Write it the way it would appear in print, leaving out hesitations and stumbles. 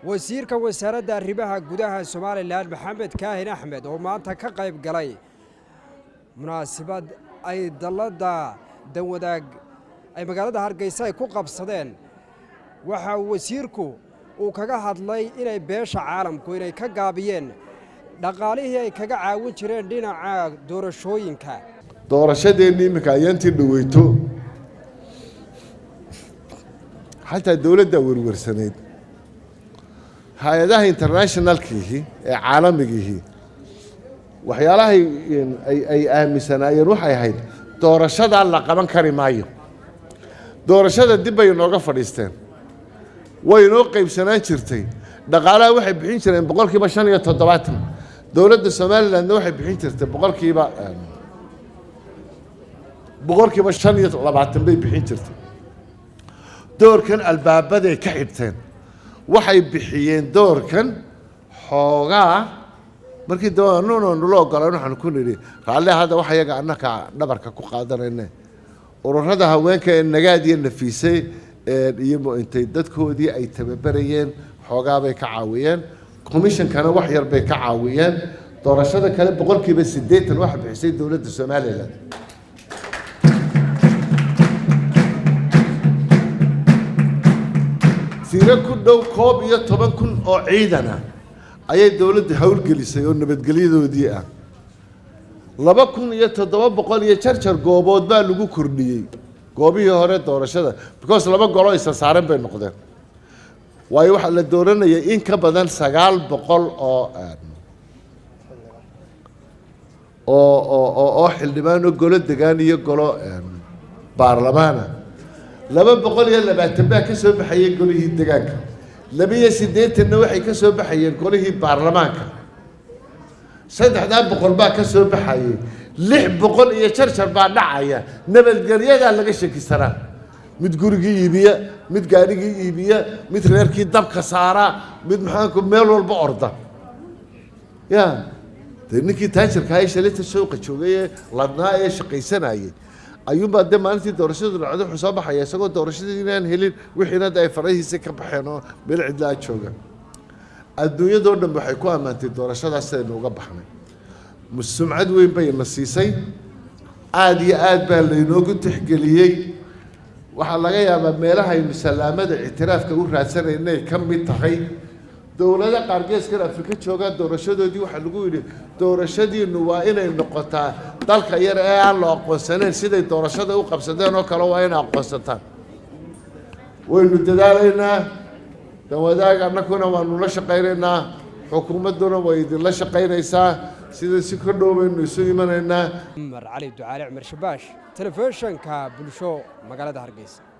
Wasiirka wasaaradda arrimaha gudaha Somalilan Maxamed Kaahin Axmed oo maanta ka qayb galay munaasabad ay dalladda Danwadaag ay magaalada Hargeysa ay ku qabsadeen, waxa uu wasiirku uu kaga hadlay inay beesha caalamku inay ka gaabiyeen dhaqaalihii ay kaga caawin jireen dhinaca doorashooyinka. Doorashadeennii iminka ayaantii dhaweyto xataa dowladda werwersanayd, hay-adaha internationalkiihi ee caalamigiihi waxyaalahay ay aaminsanaayeen waxay ahayd doorashadaa la qaban kari maayo. Doorashada dib bay inooga fadhiisteen, way inoo qaybsanaan jirtay. Dhaqaalaha waxay bixin jireen 75%, dowladda Somalilandna waxay bixin jirtay 25% bay bixin jirtay. Doorkan albaabaday ka xidhteen, waxay bixiyeen doorkan xoogaa. Markii dambe nuna nula ogolaan, waxaanu ku nidhi raalle hadda wax iyaga annaka dhabarka ku qaadanayne. Ururada haweenka ee Nagaad iyo Nafiisay iyo intay dadkoodii ay tababarayeen xoogaa bay ka caawiyeen, commissionkana wax yar bay ka caawiyeen. Doorashada kale 80% waxa bixisay dowladda Somaliland. Tiro ku dhow 11,000 oo ciidan ah ayay dowladda howlgelisay oo nabadgelyadoodii ah. 2,700 iyo jarjar goobood baa lagu kordhiyey goobihii hore doorashada, because laba golo isa saaran bay noqdeen. Waayo waxaa la dooranayay in ka badan 900 oo xildhibaan oo golo degaan iyo golo baarlamaana. 220 baa ka soo baxayay golihii degaanka, 82-na waxay ka soo baxayeen golihii baarlamaanka, 300 baa ka soo baxayay, 600 iyo jarjar baa dhacaya. Nabadgelyadaa laga shakisanaa, mid gurigii iibiya, mid gaadhigii iibiya, mid reerkii dabka saara, mid maxaanku meel walba orda. Ya dee ninkii taajirka ee shalinta suuqa joogay ee ladnaa ee shaqaysanayay ayuunbaa dee maalintii doorashadu dhacdo wuxuu soo baxaya isagoo doorashadii inaan helin, wixiina ay farahiisa ka baxeen oo meel cidlaa jooga. Adduunyadoo dhan waxay ku ammaantay doorashadaas sidaynu uga baxnay. Sumcad weyn bay na siisay, aada iyo aad baa laynoogu tixgeliyey. Waxaa laga yaabaa meelahaynu salaamada ictiraafka u raadsanay inay ka mid tahay. Dowlado qaar geeskan Afrika joogaan doorashadoodii waxaa lagu yidhi doorashadiinu waa inay noqotaa dalka yar ee aan la aqoonsanayn siday doorashada u qabsadeen oo kale waa inay aqoonsataan. Waynu dadaalaynaa, Danwadaag annakuna waanu la shaqaynaynaa, xukuumadduna way idinla shaqaynaysaa, sida si ka dhow baynu isu imanaynaa. Cumar Cali Ducaale, Cumar Shabaash, telefishinka Bulsho, magaalada Hargeysa.